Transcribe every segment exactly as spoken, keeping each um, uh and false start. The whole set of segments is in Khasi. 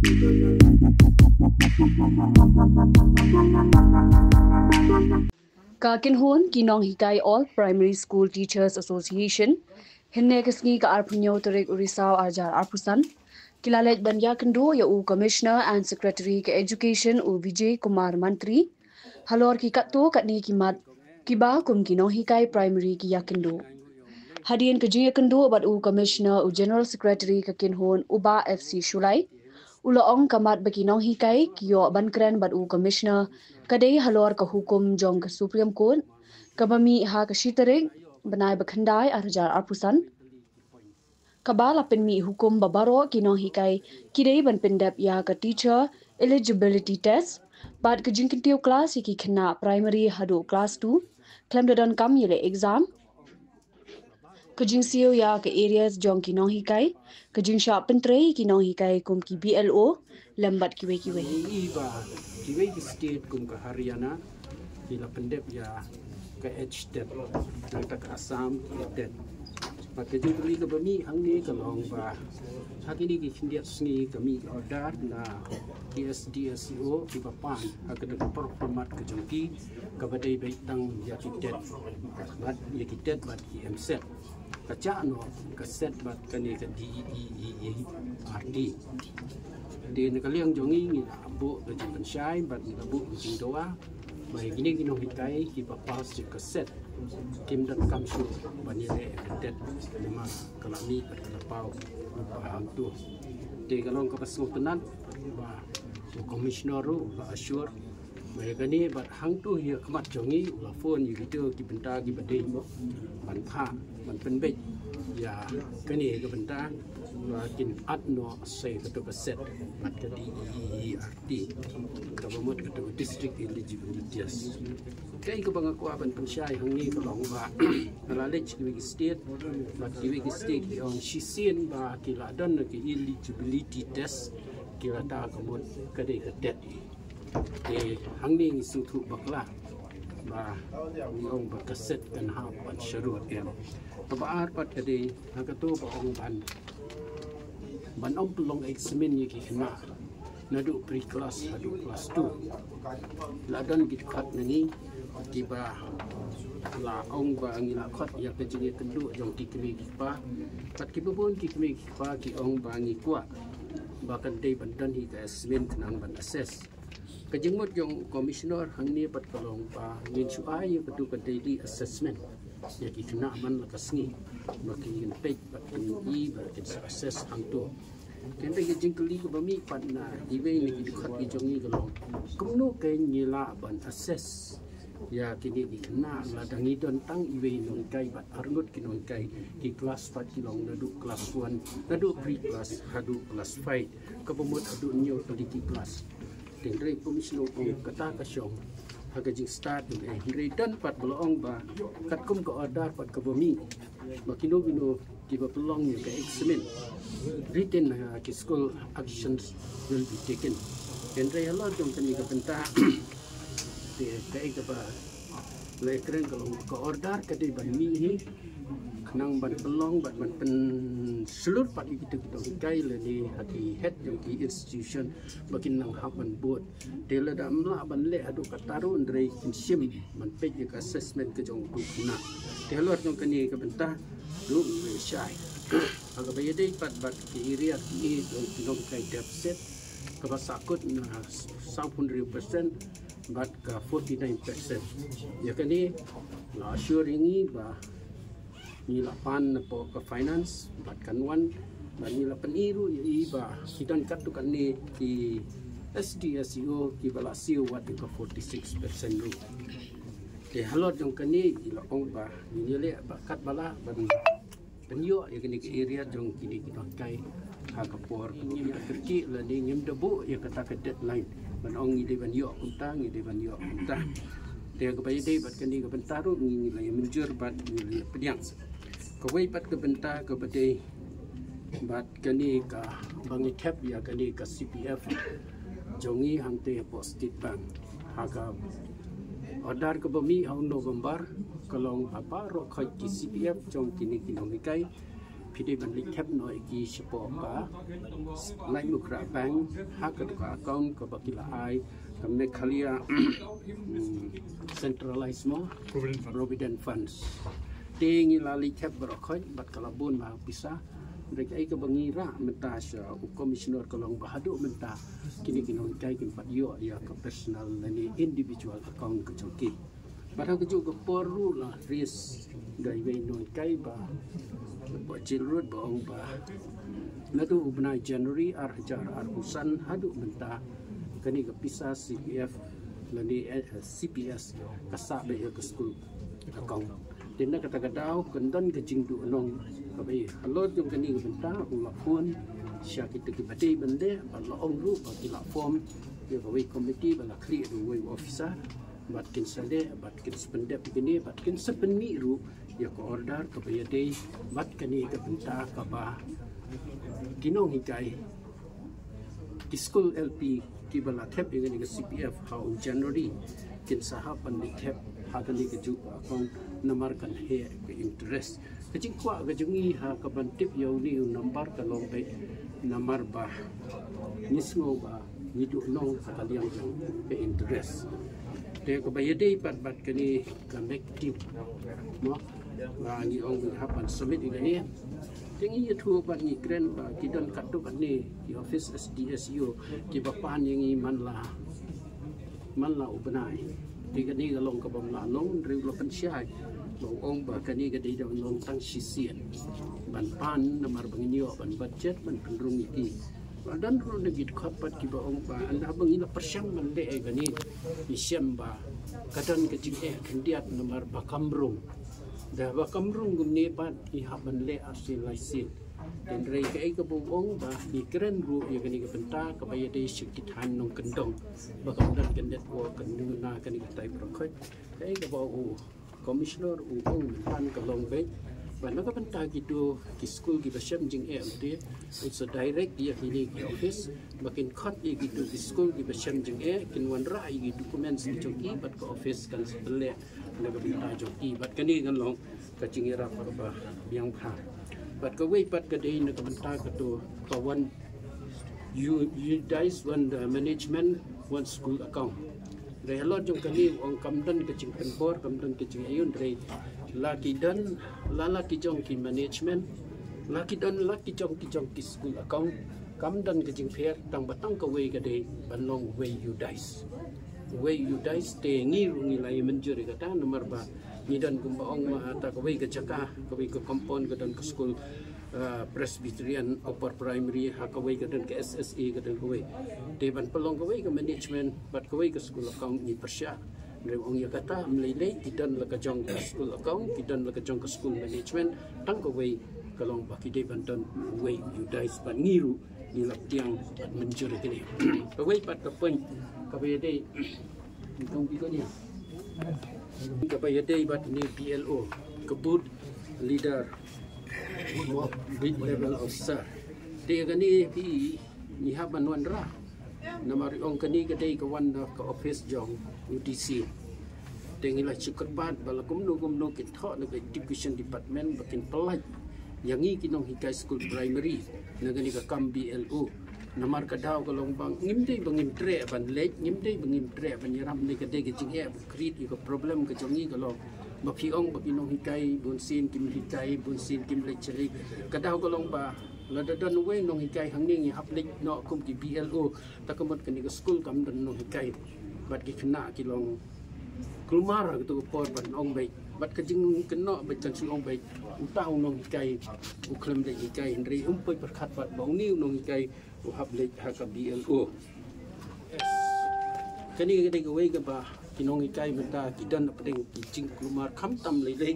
Ka Kynhun ki Nonghikai All Primary School Teachers Association, hynne ka sngi ka arphew hynñiew tarik u Risaw arhajar arphew san, ki la leit ban ïakynduh ïa u Commissioner and Secretary ka Education u Vijay Kumar Mantri halor ki katto katne ki mat kiba kum ki nonghikai primary ki ïakynduh. Hadien ka jingïakynduh bad u Commissioner, u General Secretary ka Kynhun u Bah F C Shullai u la ong ka mat ba ki nonghikai ki ïoh ban kren bad u Commissioner ka dei halor ka hukum jong ka Supreme Court kaba mih ha ka shi tarik bnai ba khyndai arhajar arphew san, kaba la pynmih hukum ba baroh ki nonghikai ki dei ban pyndep ïa ka Teacher Eligibility Test bad ka jingkyntiew klas ïa ki khynnah primary haduh klas two khlem da donkam ïaleh exam, ka jingsiew ïa ka arrears jong ki nonghikai, ka jingshah pyntrei ki nonghikai kum ki B L O lem bad kiwei kiwei. Ngi i ba kiwei ki state kum ka Haryana ki la pyndep ïa ka H tet, nangta ka Assam ka tet. Bad ka jingkylli kaba mih hangne ka long ba ha kine ki khyndiat sngi ka mih order na ki S D S E O kiba pan ha kata ka por format ka jong ki kaba dei beit tang ïa ki tet bad ïa ki tet bad ki M set. Ka chah noh ka set bad kane ka D E E R T. Te na ka liang jong ngi ngi la buh ka jingpynshai bad ngi la buh ka jingdawa ba ïa kine ki nonghikai kiba pass ïa ka set kim donkam shuh ban ïaleh ka tet namar ka la mih bad ka la paw lypa hangto. Te ka long kaba sngewtynnat ba u Commissioner ruh u la assure ba ïa kane bad hangto hi ha khmat jong ngi u la phone ïa kito ki bynta kiba dei mo ban phah ban pynbeit ïa kane ka bynta ba kin add noh sa ïa kato ka set bad ka D E E R T kaba mut kato ka District Eligibility Test. Kaei kaba nga kwah ban pynshai hangne ka long ba nga la leit sha kiwei ki state bad kiwei ki state ki ong shisien ba ki la don na ki eligibility test ki la ta ka mut ka dei ka tet. Te hangne ngi sngewthuh bakla ba ngi ong ba ka set kan hap ban sharud em. Kaba ar pat ka dei ha kato ba ong ban ban ym pynlong examine ïa ki khynnah naduh pre class haduh class two. La don ki dkhot na ngi kiba la ong ba ngi la khot ïa ka jingïakynduh jong ki kmie ki kpa. Bad kiba bun ki kmie ki kpa ki ong ba ngi kwah ba kan dei ban don hi ka examine khnang ban assess. Ka jingmut jong u Commissioner hangne pat ka long ba ngin shu ai ïa katu ka daily assessment ïa ki khynnah man la ka sngi ba kin peit bad kin i bad kin sa assess hangto. Te hynrei ka jingkylli kaba mih pat na iwei na ki dkhot ki jong ngi ka long kumno kein ngi lah ban assess ïa kine ki khynnah lada ngi don tang iwei nonghikai bad arngut ki nonghikai ki class pat ki long naduh class one naduh pre class haduh class five kaba mut haduh hynñiew tylli ki class. Te hynrei Commissioner u ong kata ka shong ha ka jingstad jong eh. Hynrei don pat ba la ong ba katkum ka order pat kaba mih ba kino kino kiba pynlong ïa ka examine written ha ki school actions will be taken. Te hynrei halor jong kane ka bynta te kaei kaba la ïakren ka long ka order ka dei ban mih hi khnang ban pynlong bad ban pynshlur pat ïa kito ki nonghikai lane ha ki head jong ki institution ba kin nang hap ban bud. Te lada ym lah ban leh haduh katta ruh hynrei kin shim ban peit ïa ka assessment ka jong uto u khynnah. Te halor jong kane ka bynta ruh ngi shai ha kaba ïadei pat bad ki area ki jong ki nonghikai deficit kaba sahkut na sawphew hynriew percent bad ka forty nine percent. Ïa kane la assure ïa ngi ba ngi la pan napoh ka finance bad kan wan bad ngi la pyni ruh ïa i ba ki don katto katne ki S D S E O kiba la siew wat ïa ka forty six percent ruh. Te halor jong kane ngi la ong ba ngin ïaleh ba katba lah ban pynïoh ïa kine ki area jong kine ki nonghikai ha ka por kaba ngi da kyrkieh lane ngim da buh ïa kata ka deadline ban ong ngi dei ban ïoh kumta ngi dei ban ïoh kumta. Te kaba ïadei bad kane ka bynta ruh ngi la ïa mynjur bad ngi la ïa pdiang. Kawei pat ka bynta kaba dei bad kane kaba ngi thep ïa kane ka C P F jong ngi hangtei hapoh State Bank. Ha ka order kaba mih ha u November ka long ba baroh khoit ki C P F jong kine ki nonghikai Phi dei ban leit thep noh ïa ki shapoh ka Laitmukhra Bank ha ka, ka account kaba ki la ai ka Meghalaya, mm, Centralized mo, Provident Fund. Provident Funds. Te ngi la leit thep baroh khoit bad ka la bun bha pisa. Hynrei kaei kaba ngi rah mynta sha u Commissioner ka long ba haduh mynta kine ki nonghikai kim pat ïoh ïa ka personal lane individual account ka jong ki. Bad ha kajuh ka por ruh la raise da iwei i nonghikai ba, ba Jil Ruth ba ong ba naduh u bnai January ar hajar arphew san haduh mynta kane ka pisa C P F lane, eh, C P S ka sah beit ïa ka school account. Te na kata ka daw kan don ka jingduhnong kaba ïa halor jong kane ka bynta u la phone sha kita kiba dei ban leh bad la ong ruh ba ki la form ïa kawei committee ba la khlieh da uwei u officer bad kin sa leh bad kin sa pyndep ïa kine bad kin sa pynmih ruh ïa ka order kaba ïadei bad kane ka bynta kaba ki nonghikai ki skul L P kiba la thep ïa kane ka C P F ha u January kin sa hap ban leit thep ha kane kajuh ka account namar kan heh ka interest. Ka jingkwah ka jong ngi ha kaban tip ïa une u number ka long beit namar ba ngi sngew ba ngi duhnong ha ka liang jong ka interest. Te kaba ïadei pat bad kane ka MACTIP mo, ba ngi ong ngi hap ban submit ïa kane. Te ngi ïathuh bad ngi kren ba ki don katto katne ki office S D S E O kiba pan ïa ngi man la man la u bnai. Te kane ka long kabym lah long hynrei u la pynshai ba u ong ba kane ka dei da long tang shisien ban pan namar ba ngin ïoh ban budget ban pynrung ïa ki. Ba don ruh na ki dkhot pat kiba ong ba ynda ba ngi la pyrshang ban leh ïa kane ngi shem ba ka don ka jingeh khyndiat namar ba kam rung. Da ba kam rung kumne pat ngi hap ban leh arsien laisien. Hynrei kaei kaba u ong ba ngi kren ruh ïa kane ka bynta kaba ïadei sha ki thaiñ nongkyndong ba kam don ka network kan duna kane ka type record. Kaei kaba u Commissioner u ong mynta ka long beit ba na ka bynta kito ki skul kiba shem jingeh te u sa direct ïa kine ki office ba kin khot ïa kito ki skul kiba shem jingeh kin wanrah ïa ki documents ki jong ki bad ka office kan sa pynleh na ka bynta jong ki bad kane kan long ka jingïarap kaba biang bha. Bad kawei pat ka dei na ka bynta kato ka wan U-, UDISE wan, uh, management wan school account. Hynrei halor jong kane u ong kam don ka jingpynbor kam don ka jingaiu hynrei la ki don la la ki jong ki management la ki don la ki jong ki jong ki school account kam don ka jingpher tang ba tang kawei ka dei ban long uwei UDISE. Uwei UDISE te ngi ruh ngi la ïa mynjur ïa kata namar ba ngi don kumba ong ma ta kawei ka jaka kawei ka compound ka don ka school, uh, Presbyterian Upper Primary ha kawei ka don ka S S A ka don kawei. Te ban pynlong kawei ka management bad kawei ka school account ngi pyrshah. Hynrei ong ïa kata ym lei lei ki don la ka jong ka school account ki don la ka jong ka school management tang kawei ka long ba ki dei ban don uwei UDISE bad ngi ruh ngi la pdiang bad mynjur ïa kane. Kawei pat ka point kaba ïadei kaba ïadei bad ne B L O ka booth leader mo, booth level officer. Te kane phi ngi hap ban wanrah namar ong kane ka dei ka wan na ka office jong u D C. Te ngi la shu kyrpad ba la kumno kumno kin thoh na ka education department ba kin pynlait ïa ngi ki nonghikai school primary na kane ka kam B L O. Namar ka daw ka long ba ngim dei ba ngim treh ban leit ngim dei ba ngim treh ban ïarap ne ka dei ka jingeh ba create ïa ka problem ka jong ngi ka long ba phi ong ba ki nonghikai bun sien kim hikai bun sien kim leit sha lei. Ka daw ka long ba lada don uwei nonghikai hangne ngi hap leit noh kum ki B L O. Ta ka mut kane ka school kam don nonghikai bad ki khynnah ki long kulmar ha kato ka por ban ong beit bad ka jingkynnoh beit kan shu ong beit uta u nonghikai u khlem leit hikai hynrei um poi pyrkhat bad ba une u nonghikai u hap leit ha ka B L O. Kane ka dei kawei kaba ki nonghikai mynta ki don hapdeng ki jingkulmar khamtam lei lei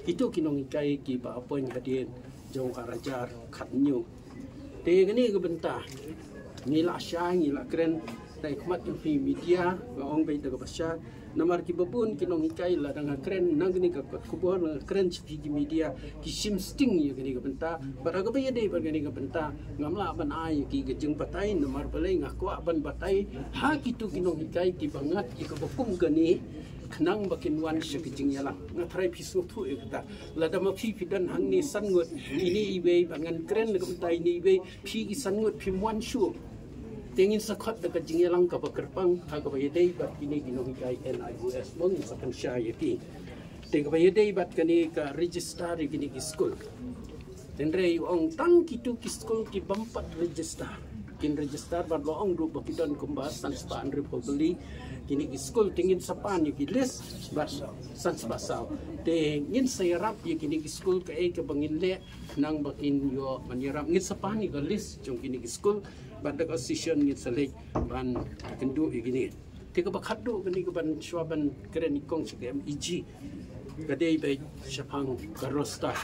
kito ki nonghikai kiba appoint hadien jong ar hajar khatñiew. Te kane ka bynta ngi la shai ngi la kren na i khmat jong phi media nga ong beit da kaba shai namar kiba bun ki nonghikai la dang kren na kane ka kot khubor nga kren sha phi ki media ki shim sting ïa kane ka bynta bad ha kaba ïadei bad kane ka bynta ngam lah ban ai ki ka jingbatai namar balei nga kwah ban batai ha kito ki nonghikai kiba ngat ïa kaba kum kane Khnang ba kin wan sha ka jingïalang. Nga tharai phi sngewthuh ïa kata. Lada ma phi phi don hangne san ngut, ine iwei ba ngan kren na ka bynta ine iwei, phi ki san ngut phim wan shuh. Te ngin sa khot da ka jingïalang kaba kyrpang, ha kaba ïadei bad kine ki nonghikai N I O S, mo, ngin sa pynshai ïa ki. Te kaba ïadei bad kane ka register ïa kine ki skul. Hynrei ong tang kito ki skul ki bym pat register, kin register bad la ong ruh ba ki don kumba san spah hynriew phew tylli kine ki skul, te ngin sa pan ïa ki list bad san spah saw. Te ngin sa ïarap ïa kine ki skul kaei kaba ngin leh, khnang ba kin ïoh ban ïarap. Ngin sa pan ïa ka list jong kine ki skul bad da ka session ngin sa leit ban kynduh ïa kine. Te kaba khatduh kane kaban shuwa ban kren nyngkong sha ka M E G, ka dei ba shaphang ka roster.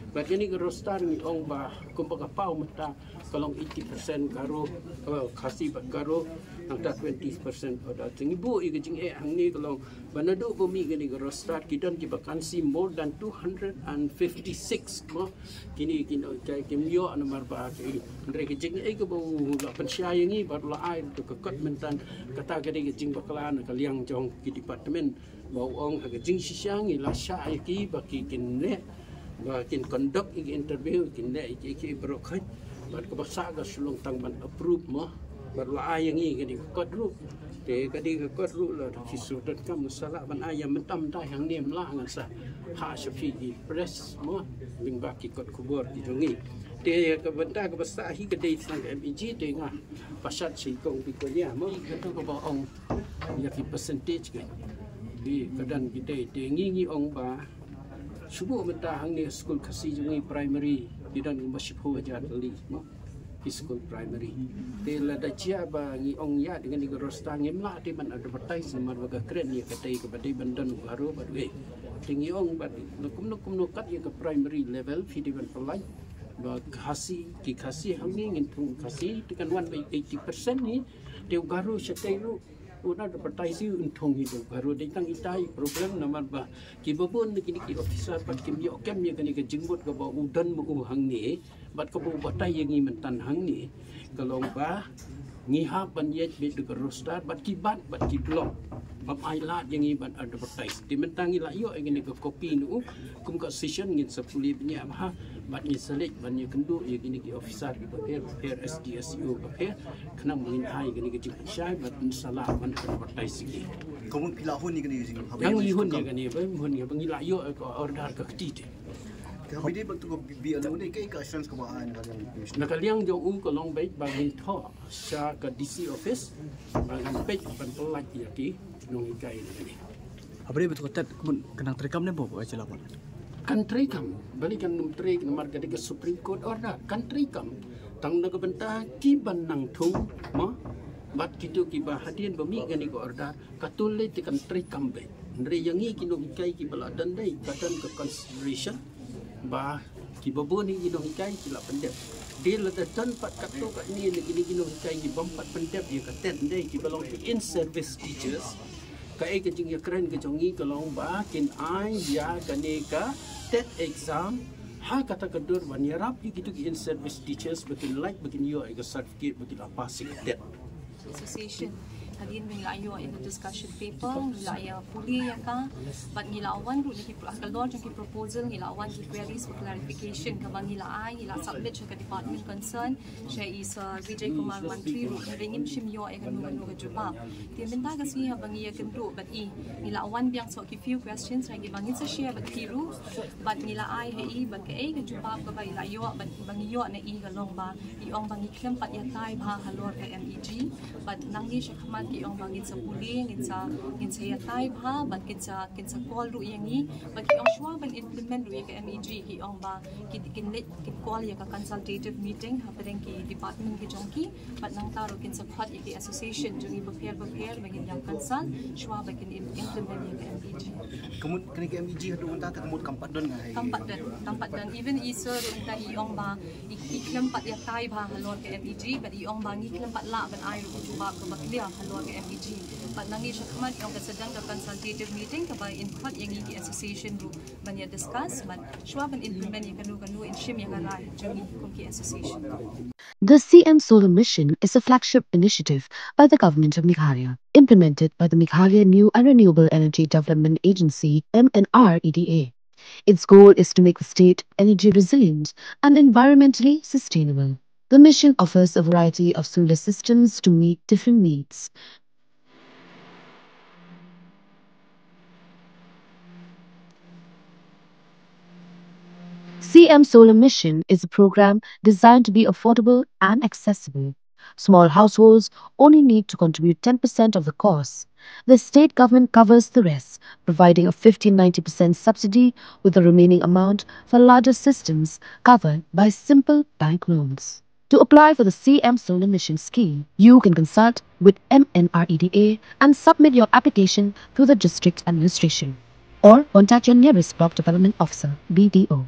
Bad kane ka roster ngi ong ba kumba ka paw mynta ka long eighty percent Garo, eh, Khasi bad Garo, nangta twenty percent Oda. Te ngi buh ïa ka jingeh hangne ka long ba naduh ba mih kane ka roster ki don ki vacancy more than two hundred and fifty-six, mo. Kine ki nonghikai kim ïoh namar ba ki, hynrei ka jingeh kaba u la pynshai ïa ngi bad u la ai ruh ka kot mynta, kata ka dei ka jingbakla na ka liang jong ki department. Ba u ong ha ka jingshisha ngi la shah ïa ki ba ki kin leh, ba kin conduct ïa ki interview, kin leh ïa ki, ïa ki baroh khoit. Bad kaba sah ka shu long tang ban approve, mo. Bad u la ai ïa ngi kane ka kot ruh. Te ka dei ka kot ruh, lada phi shu donkam nga sa lah ban ai ïa, mynta mynta hangne ym lah ngan sa phah sha phi ki press, mo, lyngba ki kot khubor ki jong ngi. Te ka bynta kaba sah hi ka dei tang ka M E G, te nga pashat sha i kong Bikonia, mo, kato kaba ong ïa ki percentage ka. Te ka don ki dei, te ngi ngi ong ba shu buh mynta hangne skul Khasi jong ngi primary ki don kumba shiphew hajar tylli, mo, ki skul primary. Te lada jia ba ngi ong ïa, ngan ïa ka roster, ngim lah te ban advertise namar ba ka kren ïa katei kaba dei ban don u Garo bad wei. Te ngi ong bad na kumno kumno kat ïa ka primary level phi dei ban pynlait ba Khasi, ki Khasi hangne ngin thung Khasi, te kan wan ba eighty percent hi. Te u Garo shatei ruh un advertise hi, un thung hi da u Garo. Dei tang itai i problem namar ba kiba bun na kine ki officer pat kim ïoh kem ïa kane ka jingmut kaba u don ma u hangne bad kaba u batai ïa ngi mynta hangne, ka long ba ngi hap ban ïaid beit da ka roster bad ki bat bad ki block bym ai lad ïa ngi ban advertise. Te mynta ngi la ïoh ïa kane ka copy na u, kum ka session ngin sa pule bniah bha bad ngin sa leit ban ïakynduh ïa kine ki officer kiba pher bapher, S D, S E O bapher, khnang ba ngin ai ïa kane ka jingpynshai bad ngin sa lah ban advertise ïa ki. Ka mut phi la hun ïa kane ka jing, haba ïa ngi hun ïa kane, ba hun ïa ba ngi la ïoh ïa ka order ka kti te. Ka bidi ba tu ka bi, bi anu ne ka, ka assurance kaba ai na ka liang commissioner, na ka liang jong u ka long beit ba ngin thoh sha ka D C office ba ngin peit ban pynlait ïa ki nonghikai na kane. Haba dei ba tu ka tet, ka mut kan nang treikam ne ba, ba jylla bad? Kan treikam, balei kan nym trei, namar ka dei ka Supreme Court order, kan treikam. Tang na ka bynta kiban nang thung, mo, bad kito kiba hadien ba mih kane ka order, katto lei te kan treikam beit. Hynrei ïa ngi ki nonghikai kiba la don dei, ka don ka consideration ba kiba bun hi ki nonghikai ki la pyndep. Dei lada don pat katto katne na kine ki nonghikai ki bym pat pyndep ïa ka tet, dei kiba long ki in service teachers, kaei ka jingïakren ka jong ngi ka long ba kin ai ïa kane ka tet exam ha kata ka dur ban ïarap ïa kito ki in service teachers ba kin lait ba kin ïoh ïa ka certificate ba ki la pass ïa ka tet. Association. Hadien ba ngi la ïoh ïa ka discussion paper, ngi la ïa pule ïa ka, bad ngi la wan ruh na ki pro-, ha ka lor jong ki proposal, ngi la wan ki queries for clarification, kaba ngi la ai, ngi la submit sha ka department concern, sha i Sir Vijay Kumar Mantri ruh, hynrei ngim shym ïoh ïa kano kano ka jubab. Te mynta ka sngi haba ngi ïakynduh bad i, ngi la wan biang sa ki few questions, ha kiba ngin sa share bad phi ruh, bad ngi la ai ha i bad kaei ka jubab kaba i la ïoh, bad ba ngi ïoh na i ka long ba i ong ba ngi khlem pat ïatai bha halor ka M E G. Bad nangne shakhmat ki ong ba ngin sa pule, ngin sa, ngin sa ïatai bha, bad kin sa, kin sa call ruh ïa ngi. Bad ki ong shuwa ban implement ruh ïa ka M E G, ki ong ba ki, kin leit, kin call ïa ka consultative meeting hapdeng ki department ki jong ki. Bad nangta ruh kin sa khot ïa ki association jong ngi bapher bapher ba ngin ïa consult shuwa ba kin im-, implement ïa ka M E G. Ka mut kane ka M E G haduh mynta te ka mut kam pat don nga hai? Kam pat don, kam pat don. Even i Sir ruh mynta i ong ba i, i khlem pat ïatai bha halor ka M E G, bad i ong ba ngi khlem pat lah ban ai ruh ka jubab kaba clear halor ka M E G. Bad nangne shakhmat i ong ka sa don ka consultative meeting kaba in khot ïa ngi ki association ruh ban ïa discuss, bad shuwa ban implement ïa kano kano in shim ïa ka rai jong ngi kum ki association. The C M Solar Mission is a flagship initiative by the Government of Meghalaya, implemented by the Meghalaya New and Renewable Energy Development Agency, M N R E D A. Its goal is to make the state energy resilient and environmentally sustainable. The mission offers a variety of solar systems to meet different needs. C M Solar Mission is a program designed to be affordable and accessible. Small households only need to contribute ten percent of the cost. The state government covers the rest, providing a fifty ninety percent subsidy, with the remaining amount for larger systems covered by simple bank loans. To apply for the C M Solar Mission scheme, you can consult with M N R E D A and submit your application through the district administration, or contact your nearest block development officer, B D O.